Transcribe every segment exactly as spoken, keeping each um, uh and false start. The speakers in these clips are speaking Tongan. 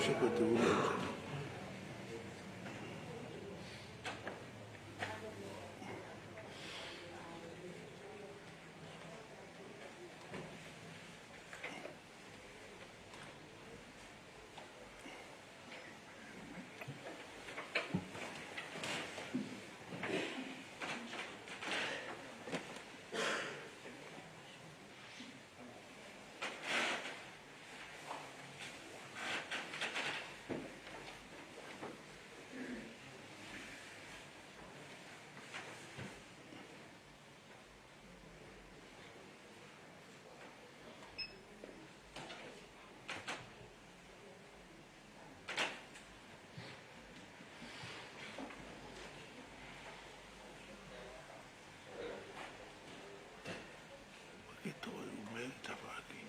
Soko te ulu. Ke toe ʻume tafaʻaki.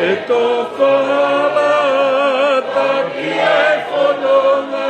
ʻE tō fala taki e fononga.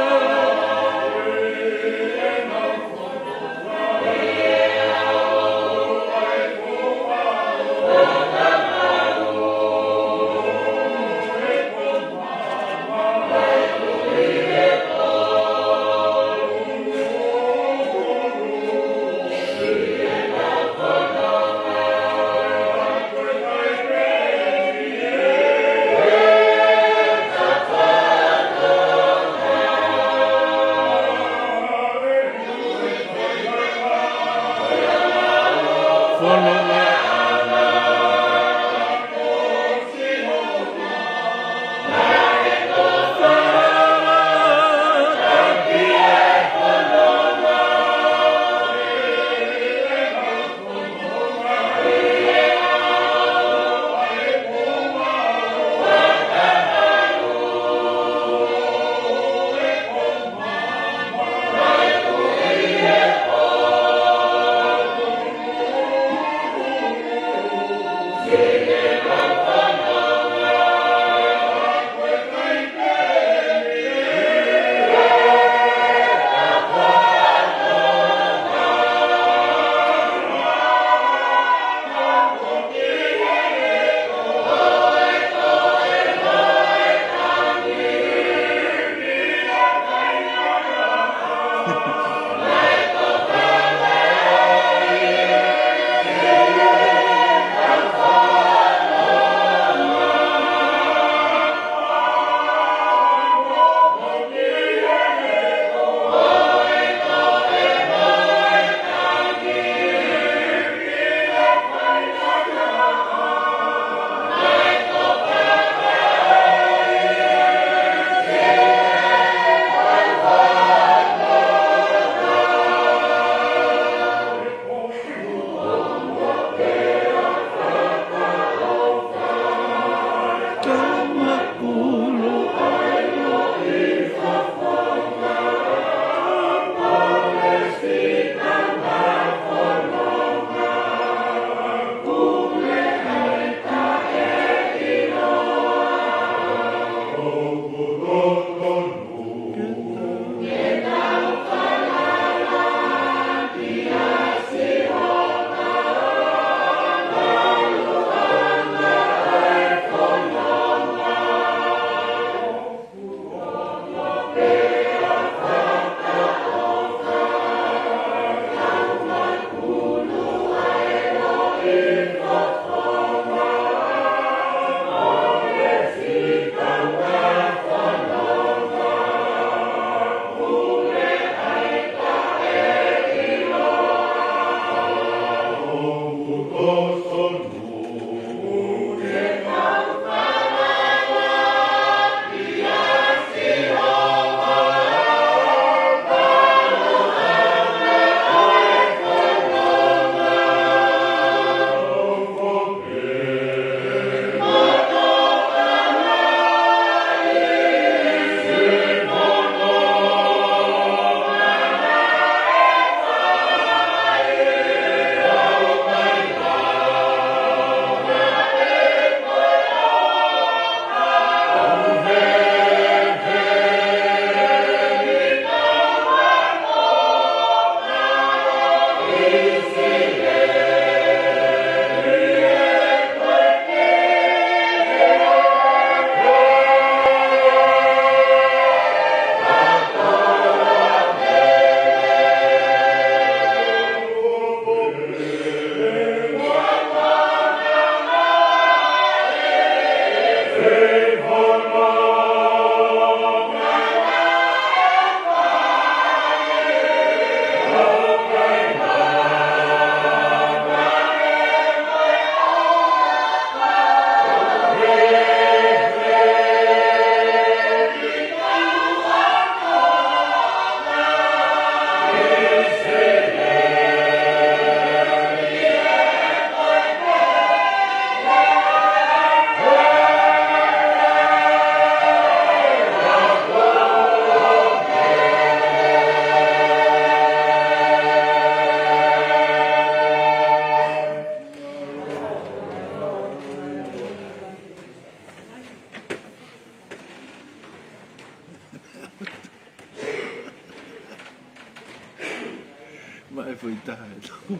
Ko e taha e tau.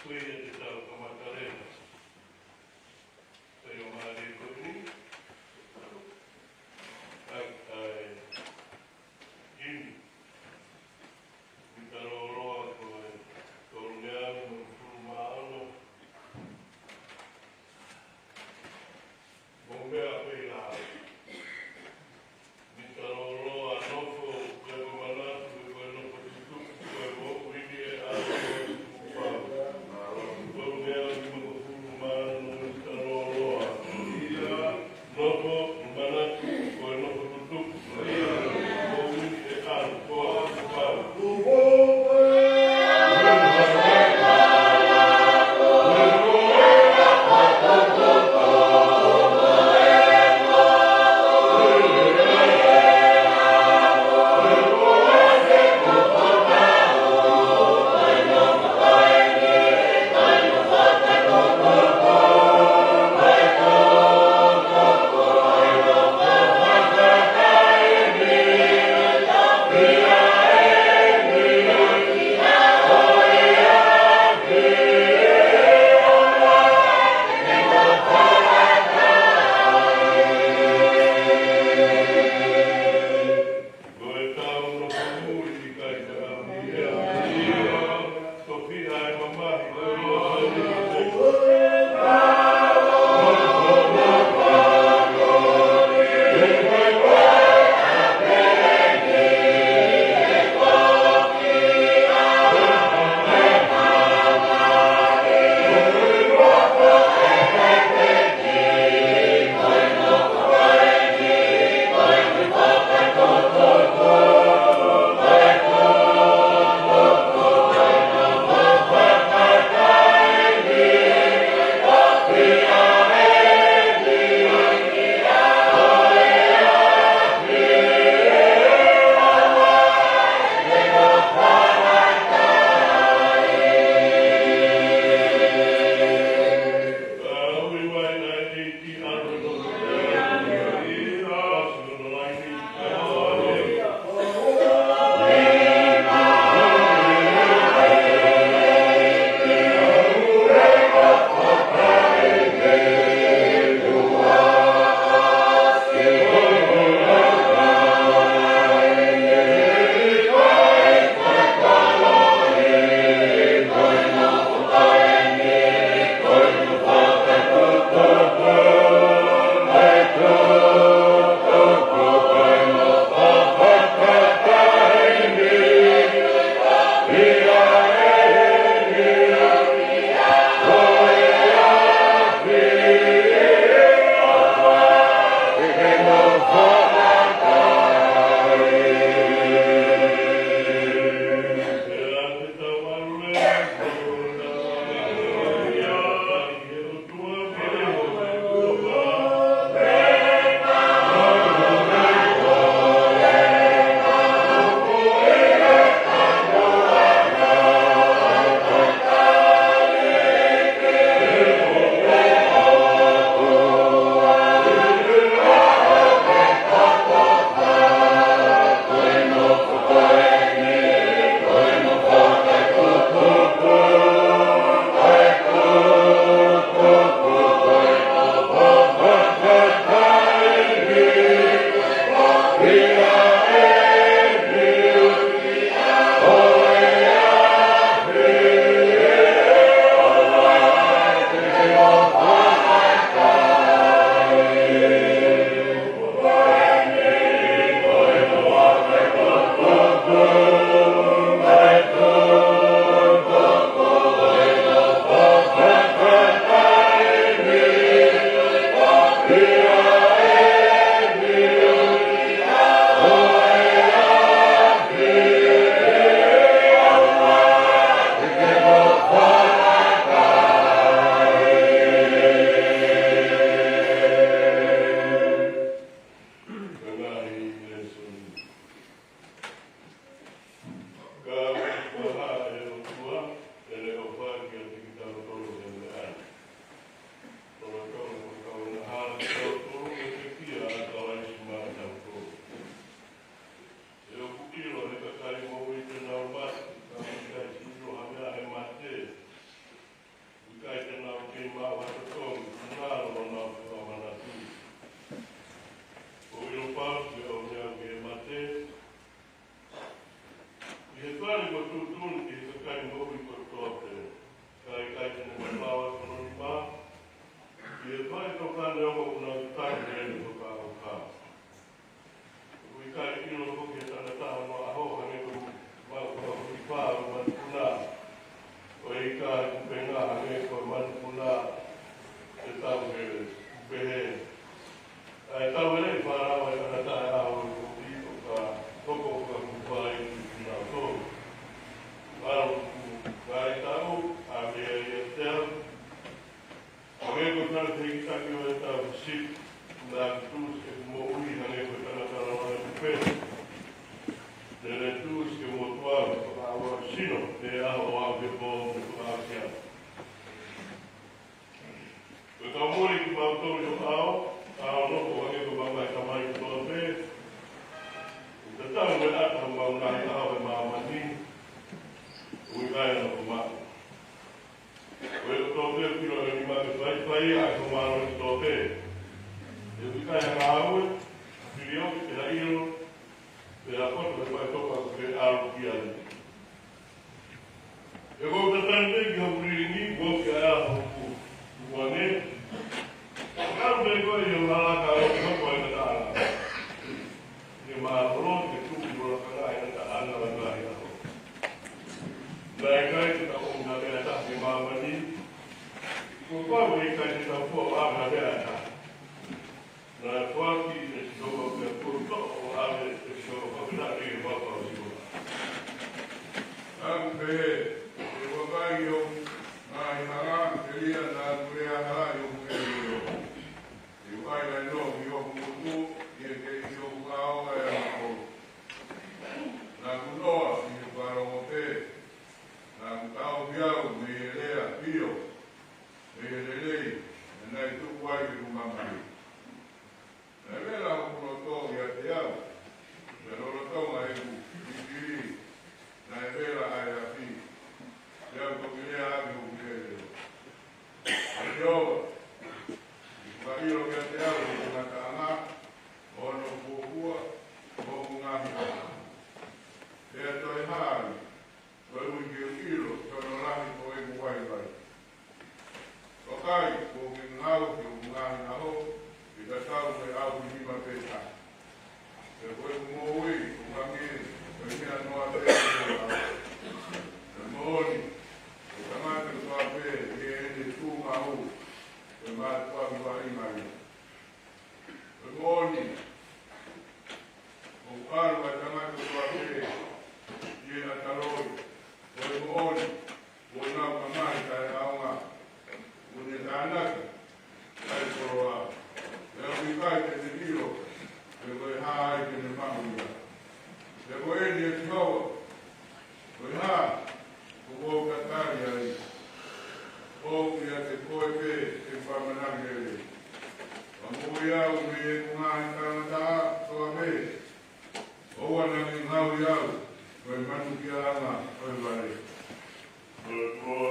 Ko ia te tau kamata leva. Ko ia mālie ko eni. ʻAi, ʻai. ʻIni. Mita lōloa ko e tolungeau mo e hongofulu mā ono. Mo meʻa ko ē ʻi lalo. Mita lōloa nofo, ko e manatu, ko e nofo tutuku, ko e moʻui ni ʻe ʻalu ʻo tuku pau. Tau ke pehē. ʻA e tau ʻe fānau ʻa e tangata ʻa e ʻaho ni ʻoku ka hoko ʻo ka kupai ki kinautolu. Mālō ʻoku ka ʻi tau, ʻa meʻa ia te au. Hangē ko e tala te ki taki ʻo e tau sipi, naʻa ku tuʻusi ʻeku moʻui hangē ko e tangata lava ʻeku pē. Te ne tuʻusi ke motuʻa, ko ka ua sino, te aho ʻo au ke pō, te ko ka asia. Ko e kau mole ki mautolu ʻi ho ʻao, ʻa hoʻo nofo hangē ko e mamahi tamai kotoa pē. Tatau mo e ʻata homau ngaahi ʻao ʻi māmani, ʻoku ʻikai ha nofo maʻu. Ko e kotoa pē ʻoku ʻilo ʻe he nima ke faifai ʻa e homau mālohi kotoa pē. ʻOku ʻikai ha ngāue, fili ʻoku ʻikai ha ʻilo, pea poto he faitoka ko e ʻalu ki ai. ʻE ʻoku ou tatali pē ki hoku lilingi, ʻoku ʻi ai hoku kuane. Kau pē koe ʻi ho hala ka ʻoku hoko ai ʻa e taʻanga. ʻE mālōlō ke tuku mo laka ai ʻa e taʻanga ʻo e ngaahi ʻaho. Naʻe ʻikai te tau ʻomi ha meʻa ʻe taha ki māmani. Kuo pau ʻe ʻikai te tau fua ha meʻa ʻe taha. Naʻe foaki ʻe Sihova pea kuo toʻo ʻave ʻe Sihova, fakafetaʻi ki he huafa ʻo Sihova. Naʻa ku pehē, ʻe vakai ʻi hoku ngaahi hala, telia naʻa ku lea hala ʻi hoku ʻelelo. ʻE ʻai ʻa e nō ki hoku ngutu, ʻi he kei ʻi hoku ʻao ʻa e angaʻofa. Naʻa ku noa ʻi he fakalongo pē, naʻa ku taʻofi au mei he lea, ʻio, mei he lelei, naʻe tuku ai ʻeku mamahi. Naʻe vela hoku loto ʻiate au, pea lolotonga ʻeku fifili, naʻe vela ʻa e afi, pea u toki lea ʻaki hoku ʻelelo. ʻE Sihova, ʻi he ʻoku ʻilo kiate au hoku ngataʻanga, hono fuofua, hoku ngaahi ʻaho. Pea toe hā ai, koeʻuhi ke u ʻilo ki hono lahi ʻo ʻeku vaivai. Vakai, kuo ke ngaohi hoku ngaahi ʻaho, ʻe tatau mo e ʻaho ʻe nima pē taha. Pea ko ʻeku moʻui, ʻoku hangē ko e meʻa noa pē ʻi he ʻao. Ko e moʻoni, ko e tangata kotoa pē ʻi heʻene tuʻu maʻu, ko e mātuʻaki vaʻinga ia. Ko e moʻoni, ʻoku ʻalu ʻa e tangata kotoa pē ʻi he ʻata loi. Ko e moʻoni, kuo nau mamahi kae ʻaonga, kuo ne tānaki kae koloa. Pea ʻoku ʻikai te ne ʻilo pe ko e hā ai te ne maʻu ia. Pea ko eni ʻe Sihova, ko e hā ʻoku ou tatali ai? ʻOku ʻiate koe pē ʻeku ʻamanaki lelei. Fakamoʻui au mei heʻeku ngaahi talangataʻa kotoa pē. ʻOua naʻa ke ngaohi au ko e manukiaʻanga ʻo e vale. Ko e ʻOtua,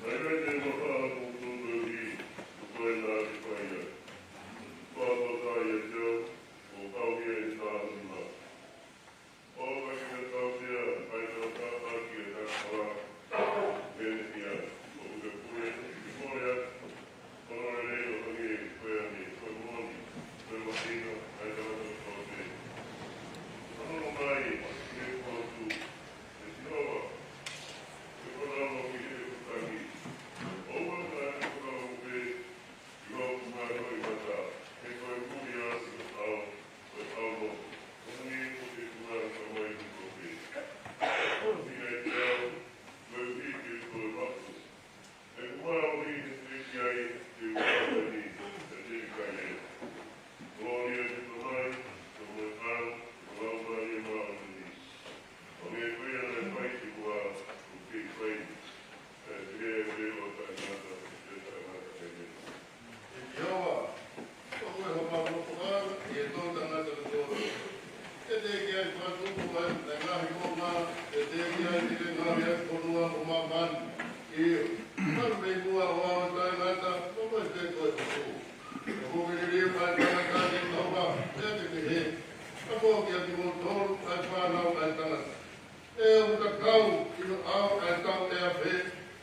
ʻai mai te mafana kuo tuʻu koeʻuhi ko koe naʻa ke fai ai. Fakatoka ʻiate au, ʻo kau ki he tānaki maʻa. ʻO ka ke tautea, ʻai tau tapa ki he takawa, ʻene ia, ʻo ke pule, ke mole atu, ʻo nō lelei ʻo hangē ko e ange, ko e moʻoni, ko e mahino, ʻa e tangata kotoa pē. Fanongo mai ki heʻeku lotu, ʻe Sihova, ke fanongo ki heʻeku tangi. ʻOua naʻa ke fanongo pē ki hoku ngaahi loʻimata, he ko e muli ʻa e ʻao, ko e ʻao mo, ko e hangē ko ʻeku ngaahi tamai kotoa pē. ʻOsi ai te au, koeʻuhi ke u toe maʻu. ʻEku mālohi he teʻeki ai te u ʻalu ni, he teʻeki ai. Kolōlia ki he Tamai, ki he ʻAlo, ki he Laumālie Māʻoniʻoni. ʻO ne ko ia naʻe fai ki muʻa, ʻoku kei fai, ʻe pehē pē ʻo taʻengata, ʻe taʻengata pē. ʻE Sihova, ʻoku ʻi homau nofoʻanga ʻa e toʻutangata kotoa. ʻE teʻeki ai fakatupu ai ʻa e ngaahi moʻunga, ʻe teʻeki ai te ke ngaohi ʻa e fonua mo māmani. ʻIo, malu mei muʻa ʻo au ʻa e taʻengata, mo koe pē ko e ʻofa. ʻOku ke liliu ʻa e tangata ke tauha, pea ke pehē, ka ko kia kimoutolu ʻa e fānau ʻa e tangata. ʻE ʻoku tatau ʻi ho ʻao ʻa e tau ʻea pē,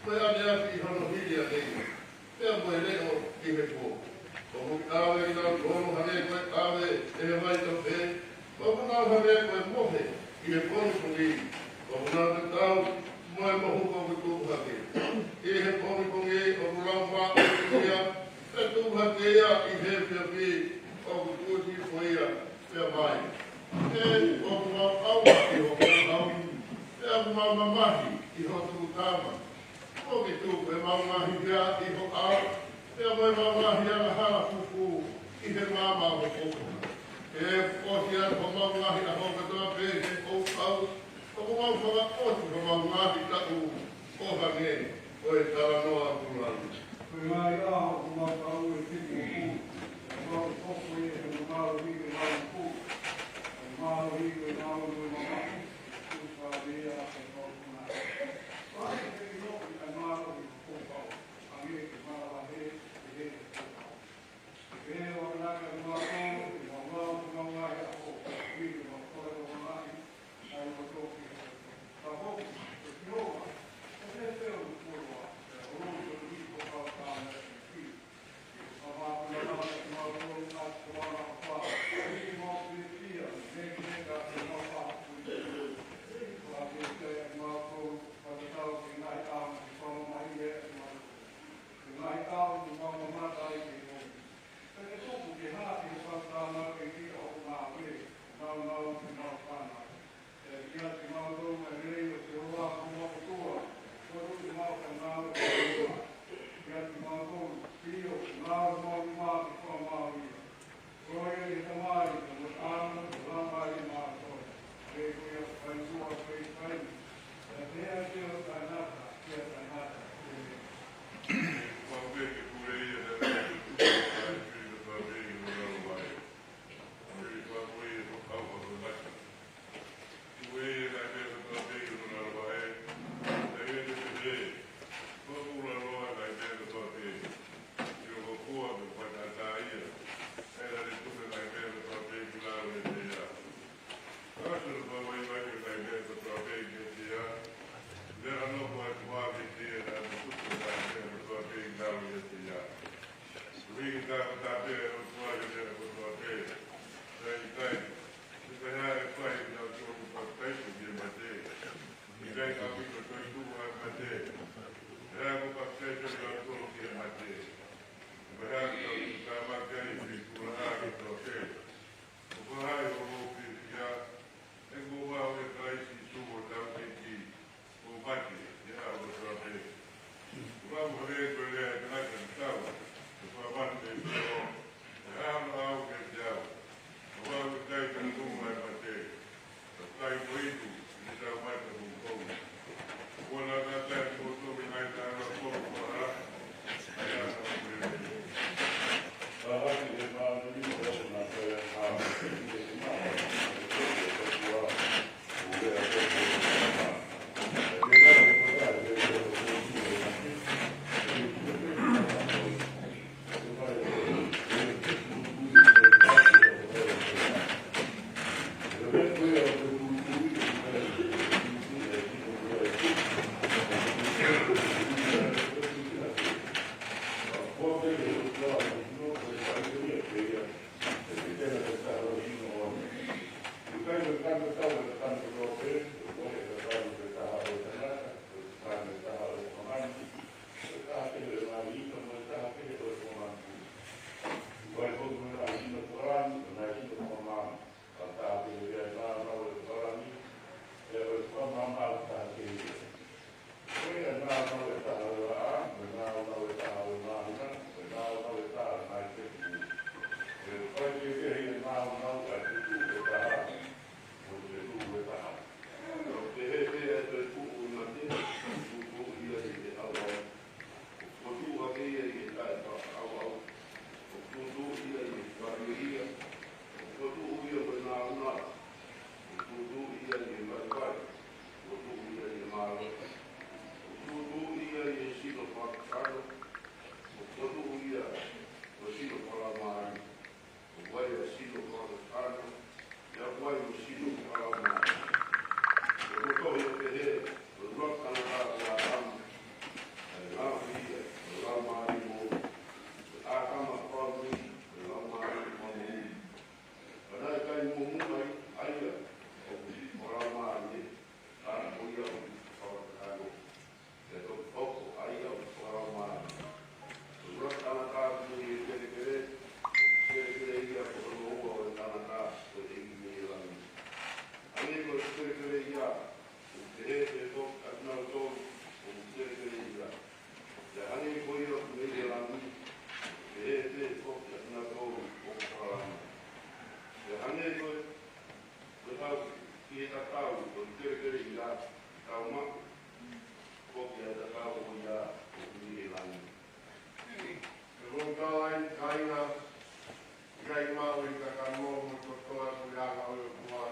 ko e ʻaneafi ʻi hono hili ange, pea mo e leʻo ʻi he pō. ʻOku ke ʻave kinautolu hangē ko e ʻave ʻe he vai tofe, ʻoku nau hangē ko e mohe ʻi he pongipongi, ʻoku nau tatau mo e mohuko ʻoku tupu hake. ʻI he pongipongi ʻoku lau maʻu ʻe ia, Ke ia ʻi he efiafi ʻoku tuʻusi hifo ia, pea mai. ʻE, ʻoku mau ʻauha ʻi ho ʻauha, pea ʻoku mau mamahi ʻi ho tuʻu tama. Kuo ke tuku ʻemau ngaahi hia ʻi ho ʻao, pea mo ʻemau ngaahi angahala fufū ʻi he maama ʻo ho poupou. ʻE, ʻosi atu homau ngaahi ʻaho kotoa pē he ʻoku mau, ʻoku mau fakaʻosi homau ngaahi taʻu ʻo hangē ko e talanoa kuo lau. Ko e ngaahi ʻaho ʻoku mau taʻu ʻe fitu ʻo pulu, ʻoku mau hoko ia he mālohi ko e ngaahi pulu, he mālohi ko e ngaahi ʻulu mamahi, ʻoku fāmili ʻa e kau kuna. Fai ke ʻilo ʻi he mālohi ko e pau, hangē ko e mālohi he, he, he pau. Ke ʻoange kimautolu, ke mau lau, ke mau ngaahi ʻaho, ke mau kole ʻo ngaahi, Kāinga, ʻikai maʻu ʻe he kakano mo e kotoa ko e anga ʻo e ʻOtua,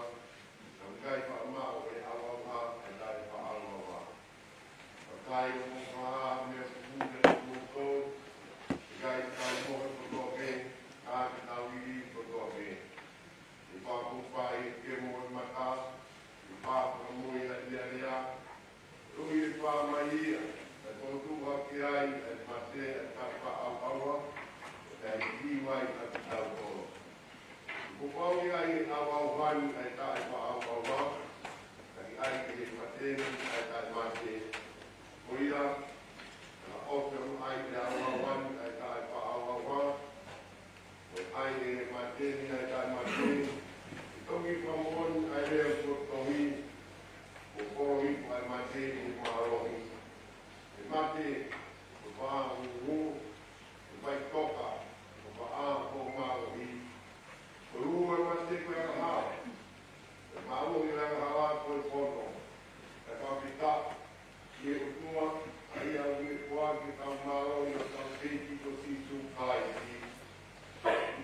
ka ʻoku ʻikai faʻa maʻu ʻe he ʻauʻauha ʻa e taʻefaʻauʻauha. Ka ʻoku ʻikai ʻo mo ha meʻa kupu ʻe kimoutolu, ʻikai ke tau mohe kotoa pē, ka ke tau liliu kotoa pē. ʻI he fakaʻofoʻofa ʻi he kemo ʻo e mata, ʻi he fakamoʻui ʻa e alealea, ʻo ʻi he fakamahino, ʻa e potu ʻa ki ai, ʻa e mate, ʻa e taʻefaʻauʻauha, ʻo taʻehikihikiʻi mai ʻa kitautolu. Kuo fai ai ʻe he ʻauʻauha ni ʻa e taʻefaʻauʻauha, ka ʻikai ke mate ni ʻa e taʻemate. Ko ia, ka ʻoku ʻai ʻe he ʻauʻauha ni ʻa e taʻefaʻauʻauha, ʻo ʻai ʻe he mate ni ʻa e taʻemate, ʻe toki fakamoʻoni ʻa e lea kuo tohi, kuo polohi ʻa e mate ʻi he mālohi. ʻE mate, ko e fānguhu, ʻe faʻitoka, ko e fānguhu mālohi. Ko e ʻulu ʻo e mate ko e angahala. ʻE mālohi ʻa e angahala ko e fono. ʻE fakafetaʻi ki he ʻOtua, ʻa ia ʻoku ne foaki ʻetau mālohi ʻi hotau ʻEiki ko Sīsū Kalaisi.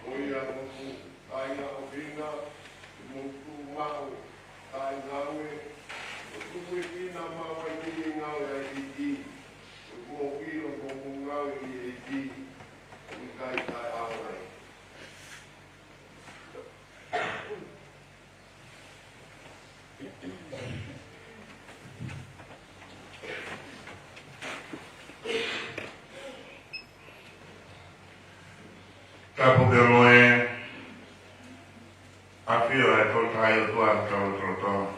Ko ia ʻoku kāinga ʻofeina, ʻoku mou tuʻu maʻu taʻengāue, ʻo tuku ʻi he finangalo ʻa e ʻEiki, ʻoku mou ʻilo ʻoku mou ngāue ʻi he ʻEiki, ʻoku ʻikai taʻeʻaonga. Tapu ke mo e ʻafio ʻa e Tolu Tahaʻi ʻOtua ʻi hotau lotolotonga.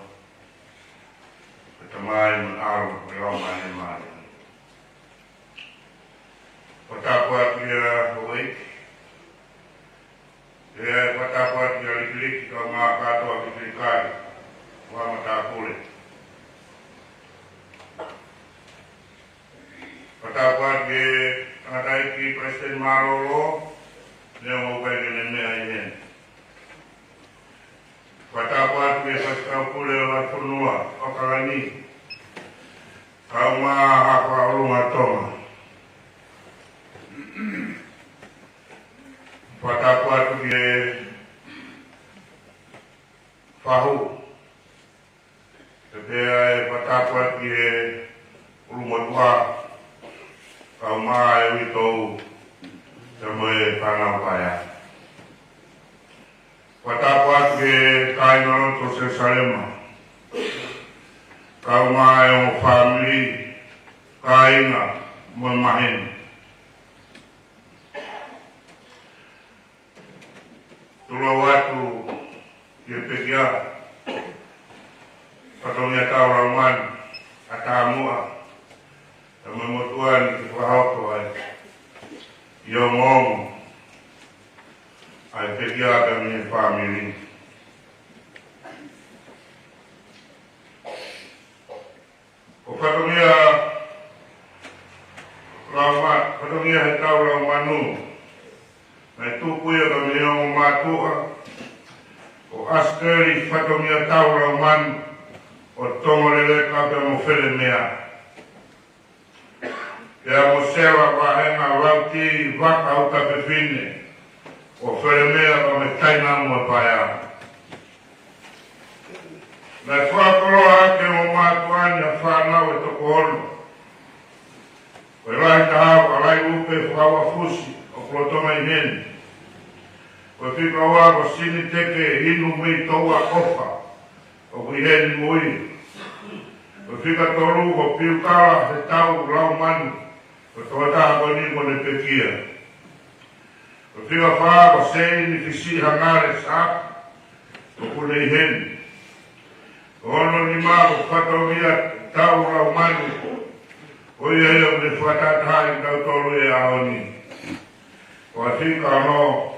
Ko e Tamai mo e ʻAlo mo e Laumālie Māʻoniʻoni. Fakatapu atu ia Houʻeiki. ʻE fakatapu atu ia Likiliki kae ʻumaʻā kātoa ki he kakai ʻo e matāpule. Fakatapu atu ki he tangataʻeiki Palesiteni Mālōlō, neongo ʻoku ʻikai ke ne meʻa ʻi heni. Fakatapu atu ki he Faifekau Pule ʻo e Fonua ʻAokalani, kae ʻumaʻā Haʻa Fakaʻolunga Tonga. Fakatapu atu ki he fahu. Pea ʻe fakatapu atu ki he ʻulumotuʻa, kae ʻumaʻā e uitou, pea mo e fānau paea. Fakatapu atu ki he kāingalotu ʻo Selusalema, kae ʻumaʻā e ongo fāmili, kāinga, mo e maheni. Tulou atu ki he pekia, fatongia tau lau manu, ʻa Tamuʻa, ʻa e motuʻa ni ke fakahoko ai, ʻi he ongoongo ʻa e pekia pea mo e fāmili. Ko e fatongia lau ma-, fatongia he tau lau manu, naʻe tuku ia pea mei he ongo mātuʻa, ko ʻAsiteli Fatongia Tau Lau Manu, ʻo Tongoleleka pea mo Felemea. Pea mo Sela Vahenga Lauti Vaka Utafefine, ʻo Felemea pea mo e taina mo e paea. Naʻe fakakoloa ʻaki ʻe he ongo mātuʻa ni ʻa e fānau ʻe toko ono. Ko e lahi taha ko ʻAlaiupe Fakauʻafusi ʻoku lolotonga ʻi heni. Ko e fika ua ko Siniteke Inu mei Touʻaʻofa ʻoku ʻi heni mo ia. Ko e fika tolu ko Piukala Hetau Laumanu, ko e tokotaha ko eni kuo ne pekia. Ko e fika fā ko Seini Fisiʻihangale Saapi, ʻoku ne ʻi heni. Ko e ono nima ko Fatongia Tau Lau Manu, ko ia ia ʻoku ne fakatahatahaʻi kitautolu he ʻaho ni. Ko e fika ono,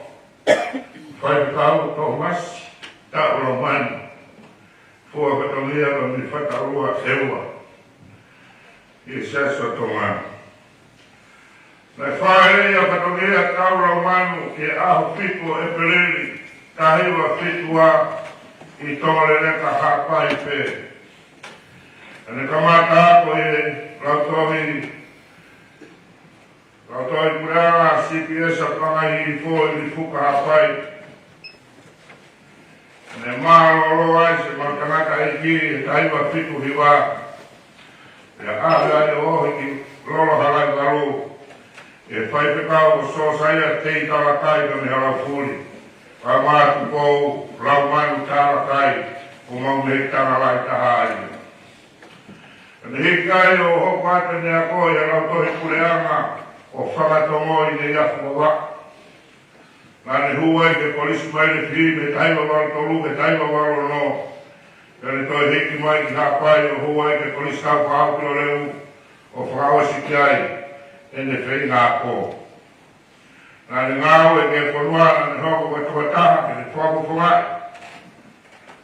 Faifekau Tōmasi Tau Lau Manu, fua fatongia pea mei Fataʻulua ʻEua, ʻi he Siasi ʻo Tonga. Naʻe fāʻeleʻi ʻa Fatongia Tau Lau Manu ʻi he ʻaho fitu ʻo ʻEpeleli, taha hiva fitu ua, ʻi Tongoleleka, Haʻapai pē. Naʻa ne kamata ako ʻi he Lautohi Lautohi Puleʻanga, C P S ʻa Pangai Hihifo, Ilifuka, Haʻapai. Ne mālōlō ai siʻemau tangataʻeiki he taha hiva fitu hiva. Pea ʻave ai ʻo ohi ki Lolo Halaevalu, ʻi he faifekau ko Sosaia Tei Talakai, ka mei Halaufuli, Vaomatupou, Laumanu Talakai, ko homau mei tangalaʻi taha ia. Ka ne hiki ai ʻo hoko atu ʻene ako ʻi he Lautohi Puleʻanga ʻo Fangatongo ʻi Neiafu, Vavaʻu. Naʻa ne hū ai ki he Kolisi Maile Fihimi he taha hiva valu tolu ki he taha hiva valu ono. Pea ne toe hiki mai ki Haʻapai ʻo hū ai ki he Kolisi Tau Fakaʻaukiloleʻu ʻo fakaʻosi ki ai ʻene feinga ako. Naʻa ne ngāue ki he fonua, naʻa ne hoko ko e tokotaha ke ne fakafofongaʻi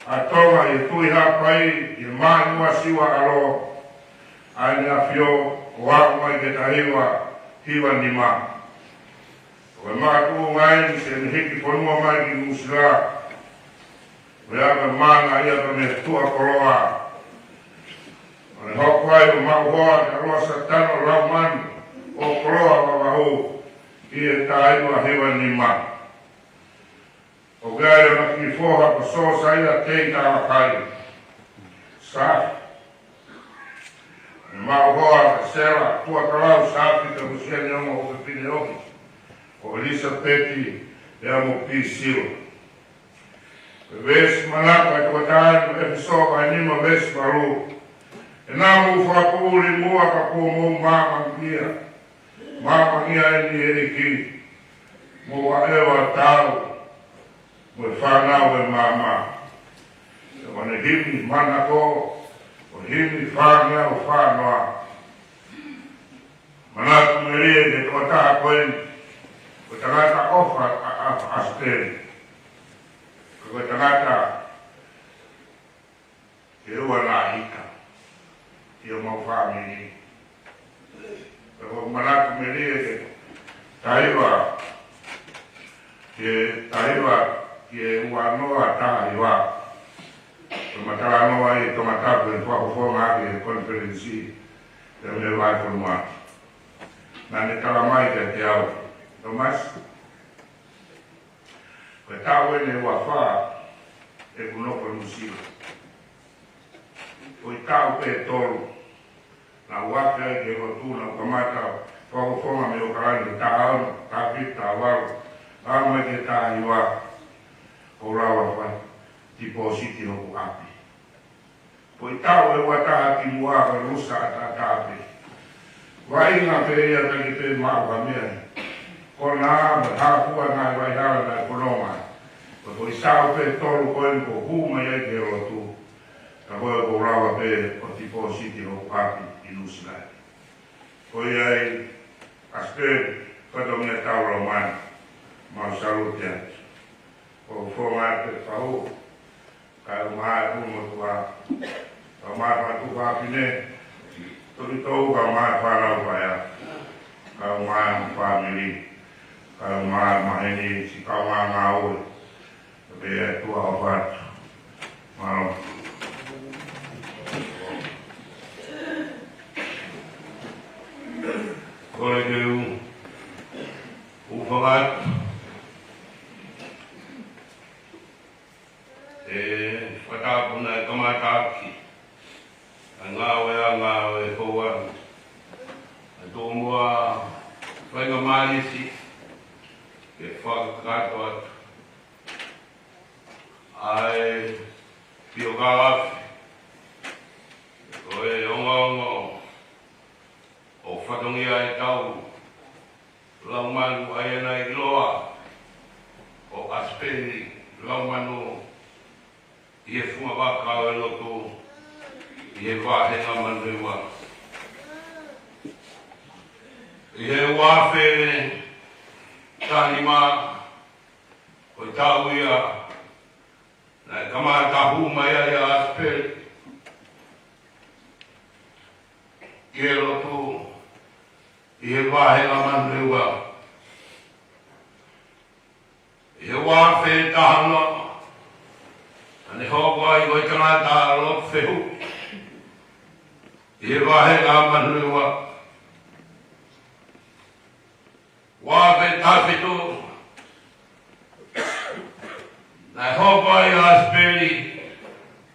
ʻa Tonga ʻi he Tuʻi Haʻapai, ʻi he Māʻimoa Siua ʻAlo, ʻa ʻEne ʻAfio, ʻo aʻu mai ki he taha hiva hiva nima. Ko e makatuʻunga eni siʻene hiki fonua mai ki Nuʻusila, ʻo aʻu ki he mana ia ko e meʻa tuʻa koloa. ʻO ne hoko ai ʻo maʻu hoa kia Loa Satano Laumanu ʻo Koloa, Vavaʻu, ʻi he taha hiva hiva nima. ʻO kau ai ʻa e kiʻi foha ko Sosaia Tei Talakai, Safi. Ne maʻu hoa kia Sela Tuʻakalau Safi, pea mo siʻene ongo ʻofefine ʻoku ʻo ʻIlisapeti pea mo Pisila. Ko e veesi manako ʻa e tokotaha ni ko ʻEfesō vahe nima veesi valu: ʻEnā, mou fakapoʻuli muʻa ka kuo mou maamangia. Maamangia eni ʻe he ʻEiki, mou ʻaʻeva tau mo e fānau ʻo e maama. Pea ko ʻene himi manako, ko e himi fāngeau fā noa. Manatu melie ki he tokotaha ko eni, ko e tangata ʻofa ʻa, ʻa, ʻa Sipeni. Ko e tangata ke ua naʻa hika ʻi homau fāmili. Pea ʻoku ou manatu melie ki he taha hiva, ki he taha hiva, ki he ua noa taha hiva. Ko e matala noa ʻi Tongatapu, ʻi he fakafofonga ki he konifelenisi, pea mei he vahefonua. Naʻa ne tala mai kiate au, Tomasi, ko e taʻu eni ʻe ua fā ʻeku nofo Nuʻusila. Ko e taʻu pē ʻe tolu naʻa ku afe ai ki he lotu, naʻa ku kamata fakafofonga mei ʻOkalani he taha ono, taha fitu, taha valu, aʻu mai ki he taha hiva, ʻo lava fai tipōsiti hoku ʻapi. Ko e taʻu ʻe ua taha kimuʻa ko e lusa ʻataʻatā pē. Vaʻinga pē ia, ʻikai ke maʻu ha meʻa. Ko e nā mo e hā fua naʻe vaʻinga naʻe fononga. Ko e taʻu pē ʻe tolu ko eni kuo u hū mai ai ki he lotu, ka ko e ʻoku ou lava pē ʻo tipōsiti hoku ʻapi ʻi Nuʻusila. Ko ia ai, ʻa Sipeni, fatongia tau Laumanu, mau salute atu. Ko e fonga atu e pau, kae ʻumaʻā e motuʻa, kae ʻumaʻā e fanga tuofāfine, toki tou, kae ʻumaʻā e fānau paea, kae ʻumaʻā e fāmili, kae ʻumaʻā e maheni, siʻi kaungā ngāue, pea pehē atu ʻa e ʻofa atu. Mālō. Kole ke u, u hūfanga atu. ʻE fakatapu naʻe kamata ʻaki ʻa e ngāueʻanga ʻo e houa ni ʻa e toʻomua faingamālie ke fakakakato atu ʻa e piokalafi ko e ongoongo ʻo e fatongia ʻetau Laumanu, ʻa ia naʻe ʻiloa ko ʻAsipeli Laumanu ʻi he funga vaka ʻo e lotu ʻi he vāhenga Manurewa. ʻI he ua afe taha nima, ko e taʻu ia naʻe kamata hū mai ai ʻa ʻAsipeli ki he lotu ʻi he vāhenga Manurewa. ʻI he ua afe taha ono, naʻa ne hoko ai ko e tangata lotu fehuʻi ʻi he vāhenga Manurewa. Ua pe tafitu, naʻe hoko ai ʻa ʻAsipeli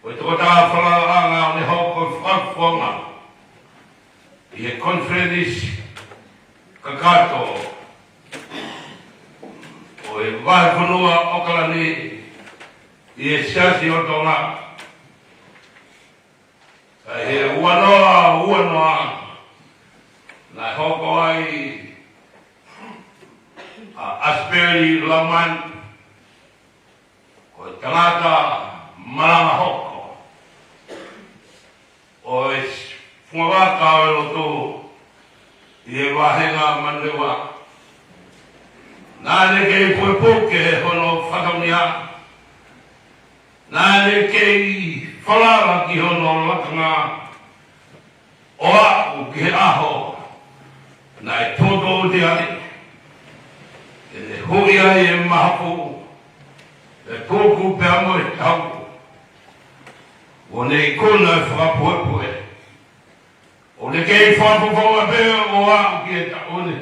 ko e tokotaha falalaʻanga ʻo ne hoko ko e fakafofonga ʻi he konifelenisi kakato ʻo e Vahefonua ʻAokalani ʻi he Siasi ʻo Tonga. Ka ʻi he ua noa ua noa, naʻe hoko ai ʻa ʻAsipeli Laumanu ko e tangata malanga hoko ʻo e fungavaka ʻo e lotu ʻi he vāhenga Manurewa. Naʻa ne kei pukepuke hono fatongia. Naʻa ne kei falala ki hono lakanga ʻo aʻu ki he ʻaho naʻe tōtō ʻi ai ʻene huʻi ai e mahafu, e puku pea mo e tau. ʻO ne ikuna e fakapuepue. ʻO ne kei fakafofonga pē ʻo aʻu ki he taʻu ni.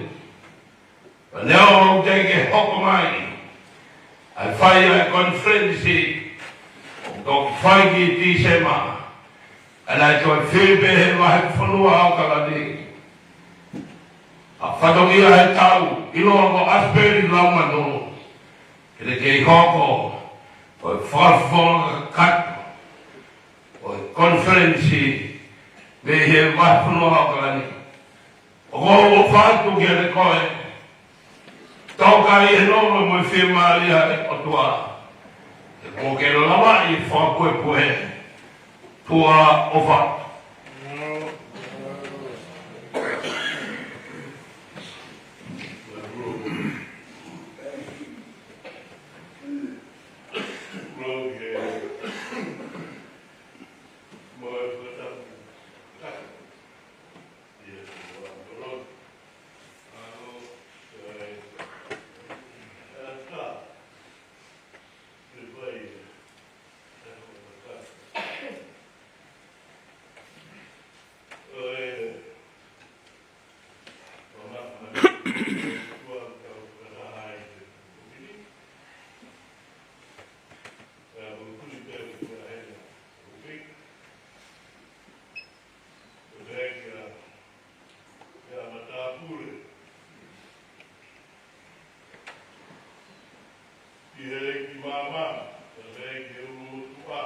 Pea neongo ʻoku teʻeki ke hoko mai ʻa e fai ʻa e konifelenisi ʻoku toki fai ki Tīsema, ka naʻe toe fili pē he Vahefonua ʻAokalani ʻa e fatongia he tau, ʻiloa ko ʻAsipeli Laumanu, ke ne kei hoko ko e fakafofonga kakato ʻo e konifelenisi mei he Vahefonua ʻAokalani. ʻOku ou ʻofa atu kiate koe, taukaeʻi e nofo mo e fiemālie ʻa e ʻOtua, he kuo ke lavaʻi e fakapuepue. Tuʻa ʻofa. ʻI he ʻEiki Māmā, ʻi he ʻEiki ʻUlumotuʻa,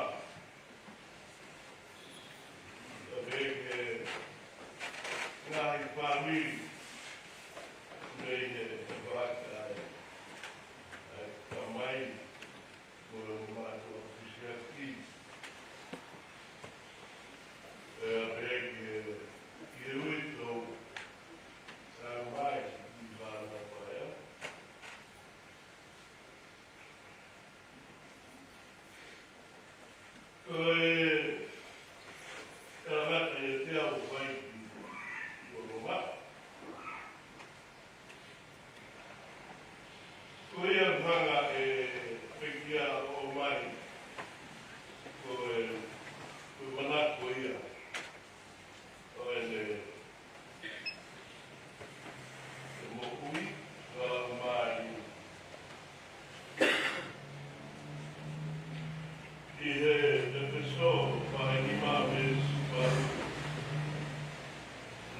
ʻi he ʻEiki ngaahi fāmili, ʻi he vaka ʻa e tamai mo e mātuʻa fisiaki. ʻE ʻApeleki ʻi he uitou, kae ʻumaʻā e fānau paea. Ko e tangata ia te au fai ki Tonga. Ko ia hanga ʻe pekia ʻo mai. Ko e, ko e manako ia. Ko ʻene, ʻe moʻui, ʻa mai. ʻI he ʻEfesō, vahe nima veesi valu.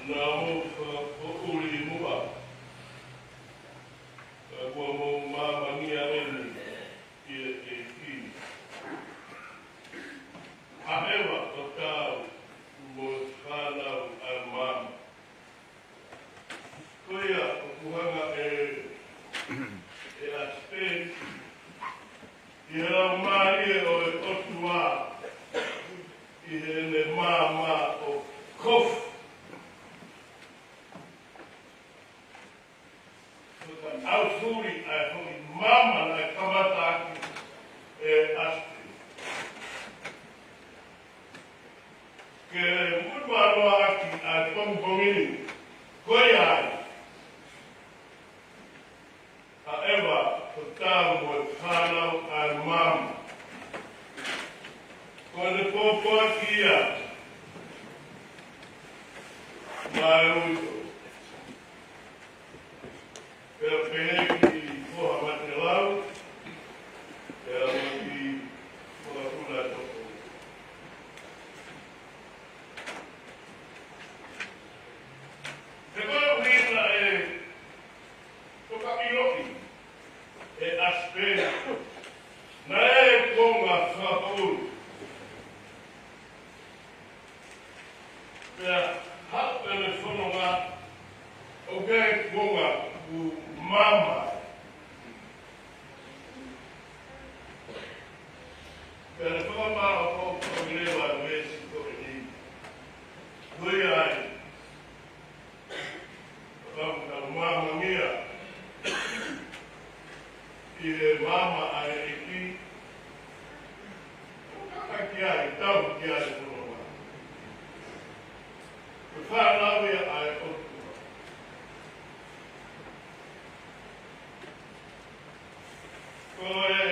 Naʻa mou fakapoʻuli muʻa. Ka kuo mou māmangia eni ʻi he ʻEiki. ʻA ʻEva ko tau mo e fānau ʻa e maama. Ko ia ʻoku hanga ʻe, ʻe ʻAsipeli ʻi he laumālie ʻo e ʻOtua ʻi heʻene maama ʻo kofu. Fakaʻaufuli ʻa e foʻi maama naʻe kamata ʻaki ʻe ʻAsipeli. Ke muimui ʻaki ʻa e pongipongi ni, ko ia ai. ʻA ʻEva ko tau mo e fānau ʻa e maama. Ko ʻene pōpoaki ia maʻa e uitou. ʻi he maama ʻa e ʻEiki, ʻo kaka ki ai, tau ki ai e fononga. Ko e fānau ia ʻa e ʻOtua. Ko e,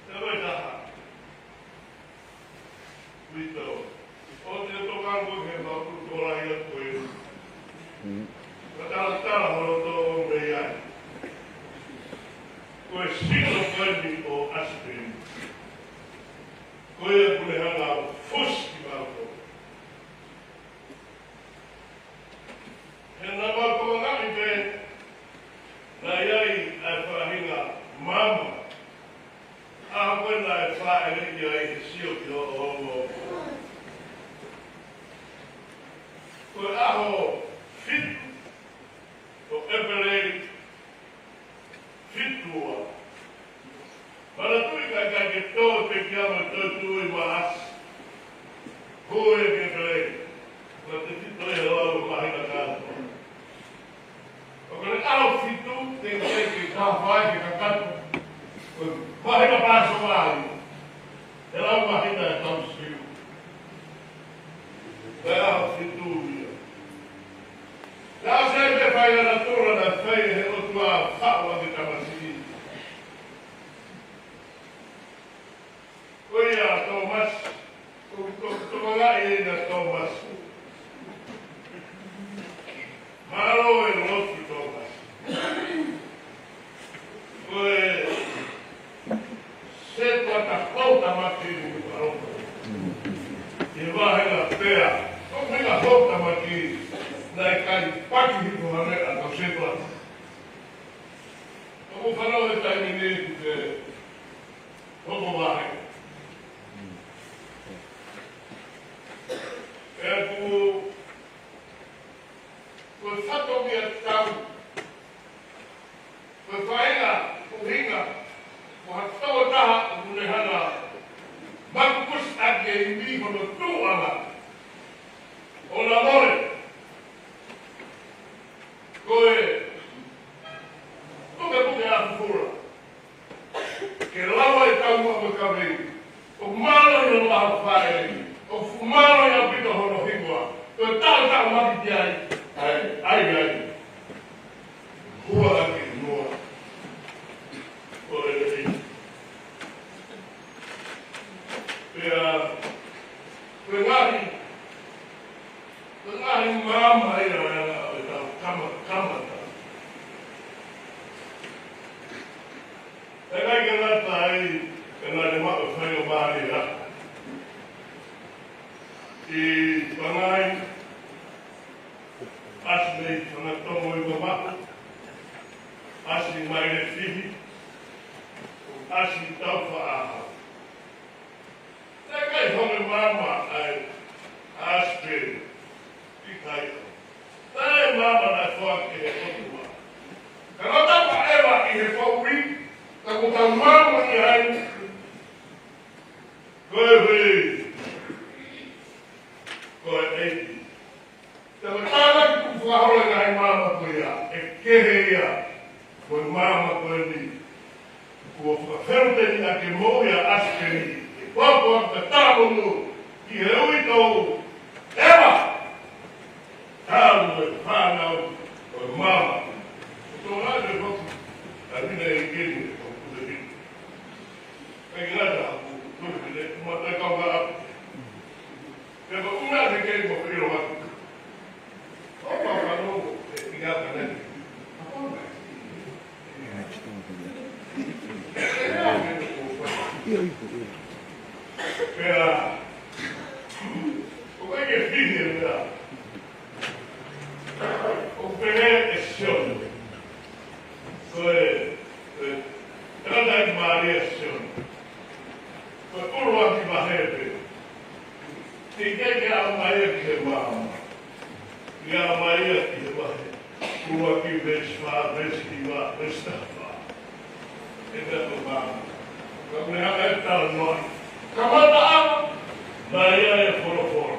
te vai taha. Vito, ʻoua te ke tokanga ki he mau tuʻu tokolahi ʻa koe. Ka talatala hono tō mei ai. Ko e sino ko eni ʻo ʻAsipeni. Ko ia ʻoku ne hanga ʻo fusi kimautolu. He naʻa mau tokangaʻi pē, naʻe ʻi ai ʻa e faʻahinga maama. ʻAho ko ē naʻe fāʻeleʻi ai he sio ki hoʻo ongo. Ko e ʻaho fitu ʻo ʻEpeleli, fitu ua. Manatuʻi ka ʻikai ke tō e pekia mo e toetuʻu ʻi Maʻasi. Hū ia ki ʻEpeleli. Ko e tefito ia ʻo e lau ʻo e māhina kātoa. ʻO ko e ʻaho fitu, teʻeki ai ke kafai ke kakato. Ko e māhina Pāsova ia. He lau māhina ʻe tau siu. Ko e ʻaho fitu ia. Naʻe ʻosi ʻi ai e faʻahinga natula naʻe fai ʻe he ʻOtua ʻo faʻu ʻaki e tamasiʻi. Ko ia Tōmasi, ko, ko, ko e tokangaʻi ʻe ia Tōmasi. Mālō e lotu Tōmasi. Ko e sētuata houtamaki ni ku paloko. ʻI he vāhenga pea, ko e meʻa houtamaki, naʻe ʻikai paki hifo ha meʻa ʻa e kau sētuata. ʻOku fanongo he taimi ni ki he hoko vahe. Pea ʻoku, ko e fatongia tau, ko e faʻahinga ʻuhinga, ko ha tokotaha ʻoku ne hanga ʻo makukusi ʻaki e imi hono tuʻuʻanga. ʻO na mole, ko e pukepuke ʻa fufula. Ke lava e tau mo e kaveinga. ʻOku mālō ia ʻo maʻu fai. ʻOku fuʻu mālō ia ʻaupito hono hingoa. Ko e taʻataʻa maki ki ai. ʻAi, ʻai, ʻai. Hua ake mua. Ko e lelei. Pea, ko e ngaahi, ko e ngaahi maama ia ʻa e, ʻa e tau kama, kamata. ʻE ʻikai ke ngata ai, ka naʻe maʻu e faingamālie ʻi Pangai, ʻasi mei Fangatongo ʻi Vavaʻu, ʻasi mai Lefihi, ʻasi Taufaʻahau. Naʻe ʻikai hoko e maama ʻa e ʻAsipeni ʻi Kaiʻo. Naʻe maama naʻe foaki ʻe he ʻOtua. Ka ko e tapa ʻeva ʻi he poʻuli, ka ko e tau maama ʻi ai. Ko e hui. Ko e ʻEiki. Te u tānaki kuo fakaholo e ngaahi maama ko ia, ʻe kehe ia, ko e maama ko eni. Kuo fakafeʻao teni ʻa e moʻui ʻa ʻAsipeni, ʻe pōpoaki ka tāmonu, ʻi he uitou, ʻeva, talu e fānau, ko e maama. Tō nā te foki, ʻa vine e keni, ko e kule keni. Pea ngata, ko e kule keni, ma te kau ngā apu. Pea ko e ʻuhinga te kei mo filo atu. ʻO pau ka nongo, e, ʻi ngā ka nani. Pea, ʻoku ʻikai ke fihi e meʻa. ʻOku pehē ʻe Sione. Ko e, ko e, tangataʻeiki mālie ʻa Sione. Ko e ʻuluaki vahe pē. Teʻeki ke aʻu mai ia ki he maama. ʻE aʻu mai ia ki he vahe. ʻUluaki veesi fā, veesi hiva, veesi taha fā. ʻE pea ko e maama. Ka ʻoku ne hanga ʻe talanoa. Kamataʻanga, naʻe ʻi ai e folofola.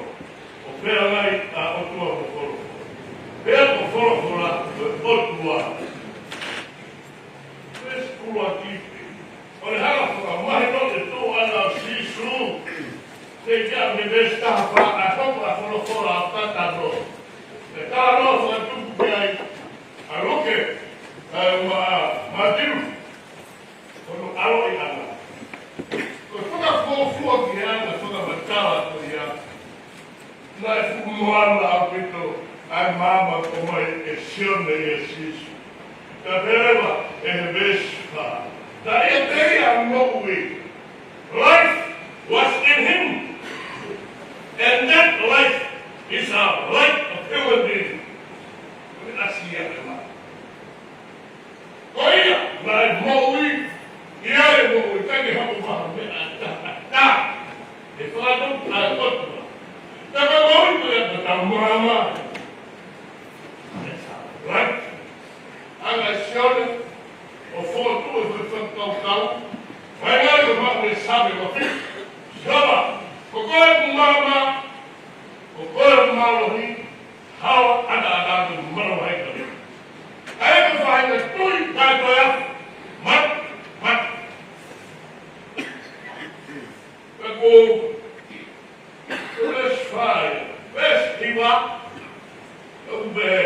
ʻO pehē ange ʻa e ʻOtua mo e folofola. Pea ko e folofola, ko e ʻOtua. Pea ko e veesi taha fā, ʻa e hoko ʻa e folofola ʻo kakano. ʻE kakano fakatupu ki ai ʻa Luke, ʻa e ma-, Mātiu, ko hono ʻaloʻi ʻana. Ko e fakafuofua ki he anga fakamatala ko ia, naʻe fuʻu moana ʻaupito ʻa e maama ʻoku ʻomai ʻe Sione ʻia Sīsū. Ka pehē leva ʻe he veesi fā, naʻe ʻiate ia ʻa e moʻui. Life was in him. And that life is a light of human being. Ko e ʻasi ia ʻa e maama. Ko ia, naʻe moʻui, ʻi ai e moʻui, ʻikai ke hoko mai ha meʻa ʻataʻatā. ʻE fakatupu ʻa e ʻOtua. Ka ko e moʻui ko ia ko e tau maama. That's a light. Anga Sione, ʻo fokotuʻu e foʻi fakakaukau, mai ngai ko maʻu e Saame ua fitu. Sihova, ko koe ʻeku maama, ko koe ʻeku mālohi, hala ʻataʻatā ʻoku ou manavahē kiate koe. ʻA ia ko e faʻahinga tui, taʻetoeafa, mate, mate. Ka ko e veesi fā, veesi hiva, ʻoku pehē,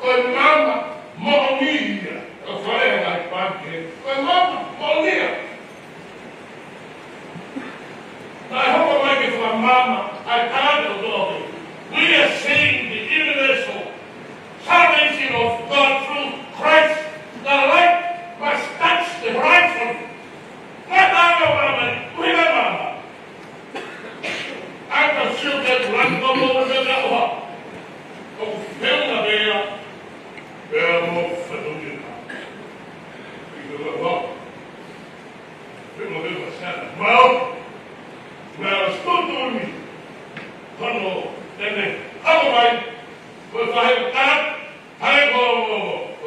ko e maama moʻoni ia, ʻoku faleʻi ʻe he ngaahi pākeke, ko e maama moʻoni ia. Naʻe hoko mai ke fakamaama ʻa e tangata kotoa pē. We are seeing the universal salvation of God through Christ. The light must touch the horizon. Ngata ʻa e maama ni, ʻuhinga maama. ʻA ia ka sio ki he langi ko mo mo ka ʻoha. ʻOku feʻunga pē ia, pea mo fatongia. ʻI he ʻoha. Feʻunga pē mo sana. Mau. Mau stutuni. Kono, ʻene. Hamo mai. Ko e fahe ka. Hai ko, ko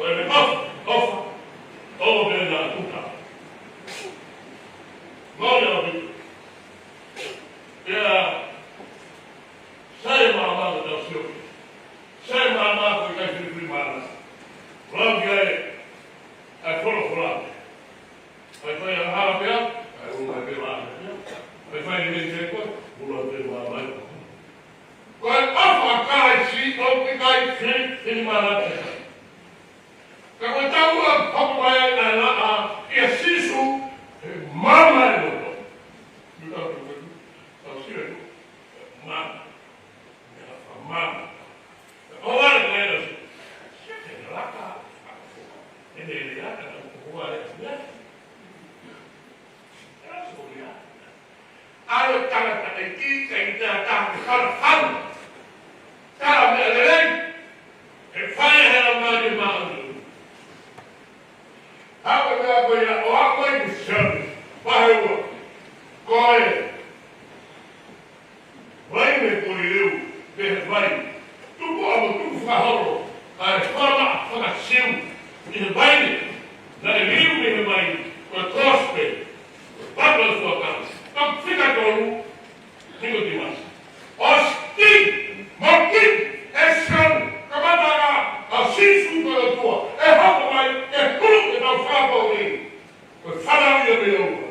ʻene ʻofa. ʻOfa. ʻO pē na kuka. Mau ia ʻofi. Ia, sai e maama ko e tau sio. Sai e maama ko e ʻikai filifili maama. Lau ki ai, ʻa e folofola. ʻAi fai angahala pea, ʻai ʻulu mai pē maama pea. ʻAi fai ni mei teko, ʻulu mai pē maama. Ko e ʻofa ʻa Kalaisi, ʻoku ʻikai filifili maama pea. Ka ko e taua hoko mai ʻa e laʻā ʻia Sīsū, he maama e loto. Tau sio atu, maama. Meʻa fakamāmani. ʻO vale ko e lasi. Sio ki he laka. ʻEne lea, ka ko e vale ko e lasi. ʻAlu e tangataʻeiki, kae ʻikai te ne fakahā. Tala meʻa lelei. ʻE fai ʻe he Laumālie Māʻoniʻoni. Hako meʻa ko ia ʻo aʻu mai ki Sione. Vahe ua. Ko e vaine ko e liliu, pehē mai. Tuku ʻa mo tuku fakaholo, ʻa e fama fakasiu, ʻi he vaine, naʻe liliu mei he vaine, ko e kosipeli, ko e papa fuakava, toki fika tolu, Nikotīmasi. ʻOsi ki, mo ki, ʻe Sione, kamata ʻa, ʻa Sīsū ko e ʻOtua, ʻe hoko mai, ʻe hulu ke tau fakapō nei. Ko e fānau ia mei ʻolunga.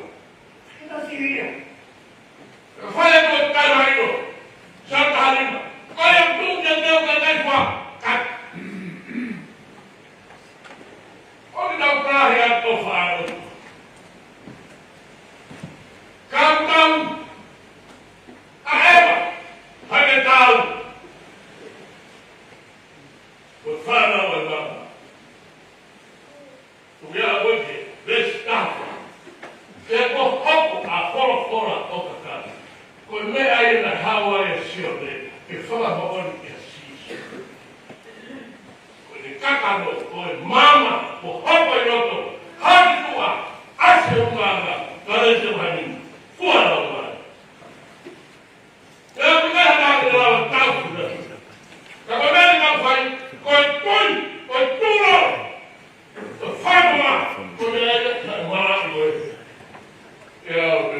Ina siria. Fai atu ʻo talamai ʻo. Sa taha lima. Ko ia ʻoku tuʻu ke teu ke ngai fua. Ka. ʻOku tau pāhi atu ʻo fai atu. Ka tau. ʻA ʻEva. Hake tau. Ko e fānau ʻa e maama. Ko ia ko e veesi taha fā. He kuo hoko ʻa e folofola ʻo kakano. Ko e meʻa ia naʻe haʻu ai ʻa Sione ke fakamoʻoni kia Sīsū. Ko ʻene kakano, ko e maama, kuo hoko ʻi loto, haki tuʻa, ʻasi ʻunga ʻanga, ka lei se mahani, fua lau mai. Pea ʻoku ʻikai ha taha te ne lava ʻo tau. Ka ko e meʻa ʻoku fai, ko e tui, ko e tulo, ko e fānau, ko e meʻa ia, ko e malaʻe ko ē. ʻE au pē.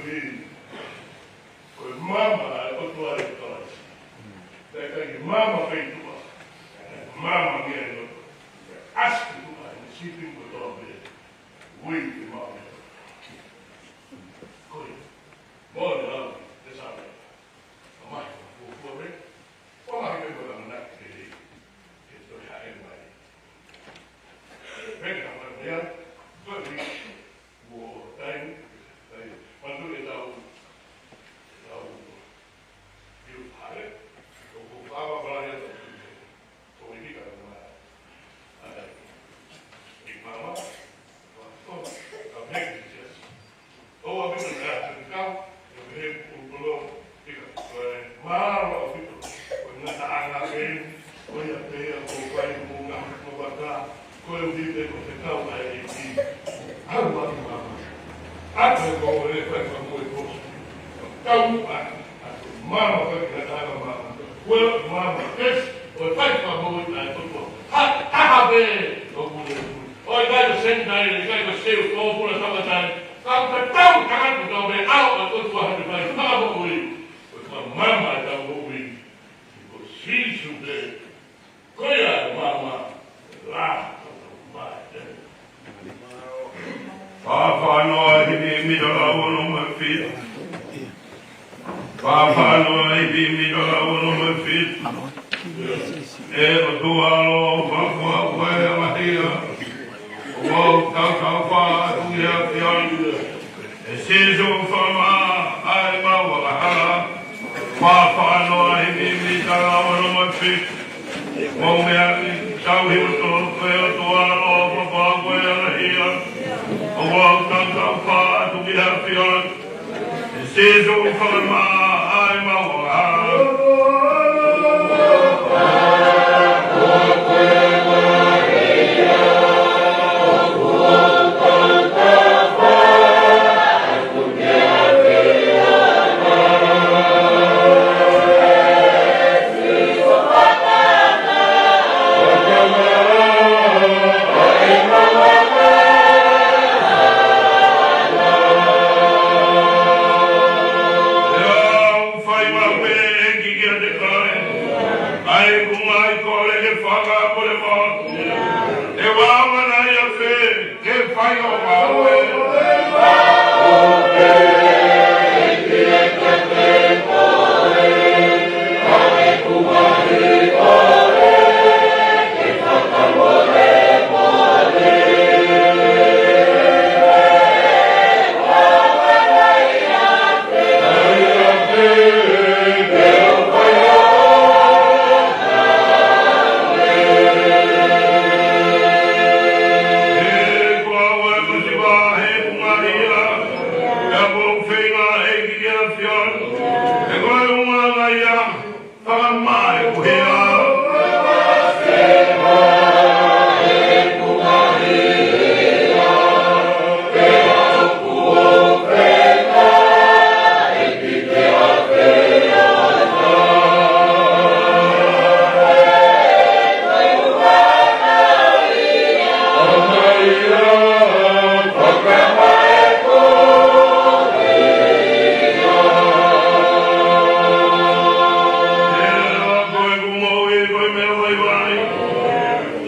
fili. Ko e maama ʻa e ʻOtua ʻi Kalaisi. Naʻe ʻikai ke maama pē ʻi tuʻa. Maama mei ai loto. ʻAsi ki tuʻa ʻene sipi kotoa pē. Ui ke maama. Ko ia. Mole lau, te sāme. Ka mai, ko fuare. Ko mai pē ko ʻamanaki ke, ke toe haʻi mai. Peke na mai mai ai. Ko e ui. Mo taimi, taimi. Manatu e tau, tau, iu hale, o ko kava pala ia tau. Ko e ika na mai. Ai. I mama, wa, ko, ka meki, yes. O wa bina na, ka, Māmā, ʻEiki, ʻo e fai fakamoʻui ʻa e ʻOtua. Ha, taha pē ʻoku ne moʻui. ʻOku ʻikai ko Senitaile, ʻikai ko Siu, ko Pula Tauʻatāina. Ka ʻoku tatau tangato tau pē ʻa e ʻOtua he fai fakamoʻui. Ko e maama ʻetau moʻui. Ko Sīsū pē. Ko ia e maama. La. Fāfānoa hivi mita lau ono mo e fitu. Fāfānoa hivi mita lau ono mo e fitu. ʻE ʻOtua ʻaloʻofa, ko koe ʻa e ʻalahia. ʻOku ou tautau pē atu ki he ʻAfiona. ʻE Sīsū, fakamaʻa ʻemau angahala. Fāfānoa hivi mita lau ono mo e fitu. Mou meʻa ki he tauhi ʻo e ʻOtua, ko e ʻOtua ʻaloʻofa, ko koe ʻa e ʻalahia. ʻOku ou tautau pē atu ki he ʻAfiona. ʻE Sīsū, fakamaʻa ʻemau angahala. Fai maʻu pē ʻEiki kiate koe ʻa ʻeku ngaahi kole ke fakamolemole. ʻE ʻaonga nai ʻa fē ke fai ʻo maʻu ē?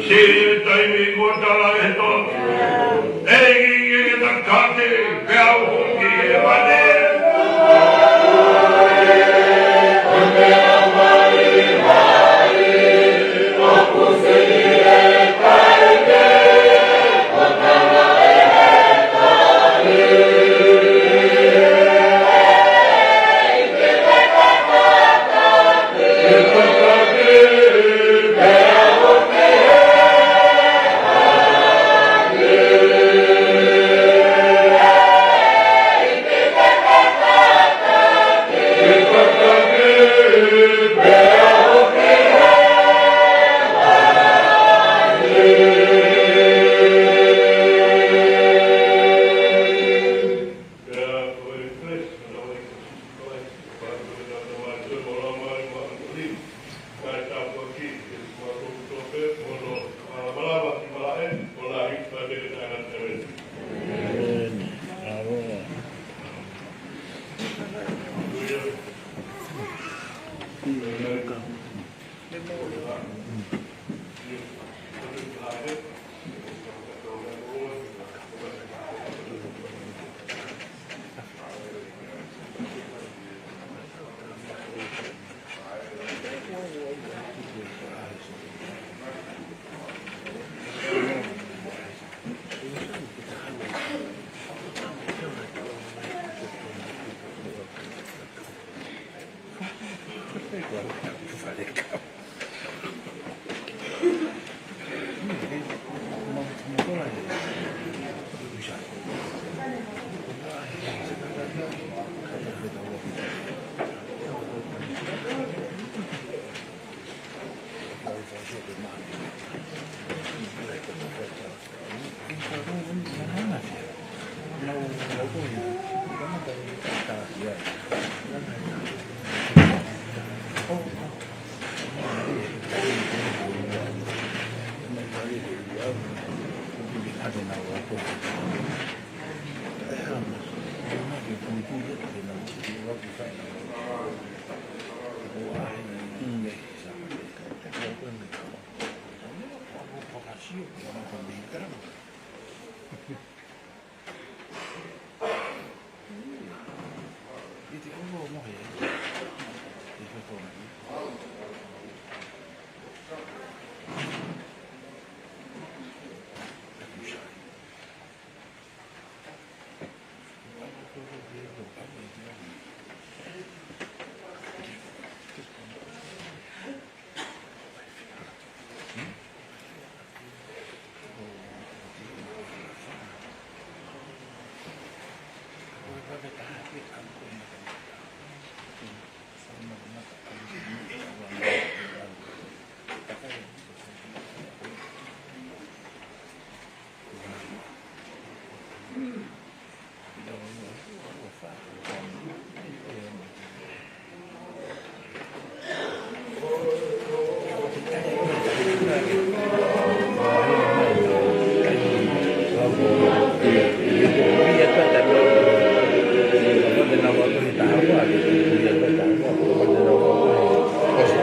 Siʻi taimi kuo tala ʻe he toʻa. ʻEiki ke ke takate, pea u huki he vale.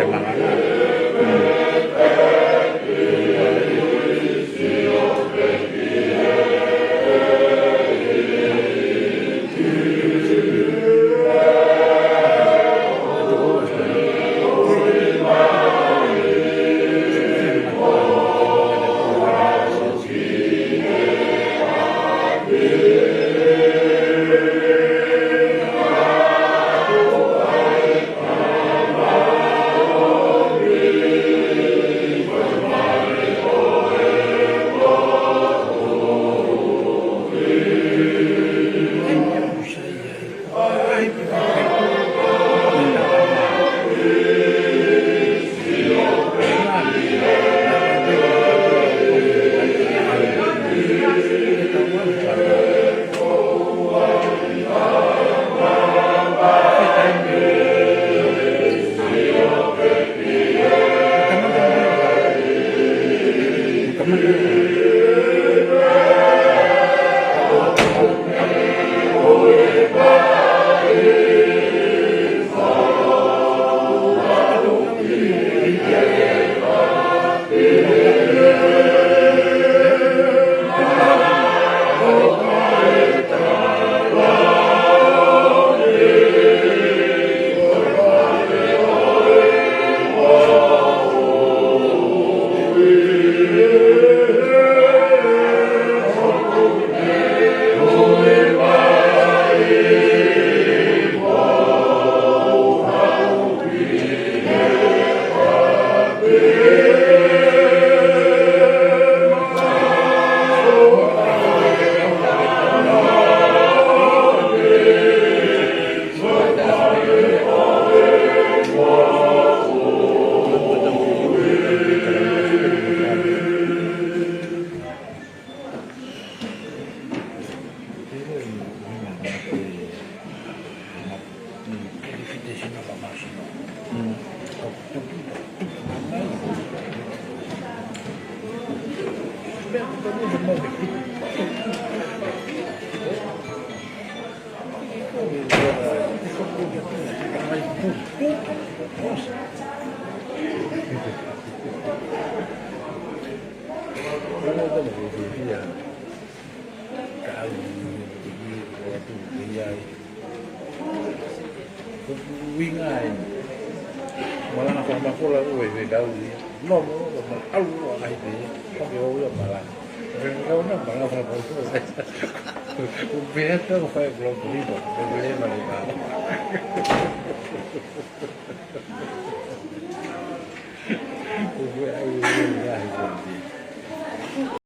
Ko e ʻuhinga ia. Malanga fakamafola ʻoku ʻi ai e kau ia. Nō mo, nō mo, ʻalu ʻo ʻai pē. Ka ke ʻoua malanga. Ke kau na malanga fakamafola. Ko e pehē ʻoku fai e kula kulipa. Ko e pehē malanga. Ko e ʻai ʻo ʻai ʻo ʻai.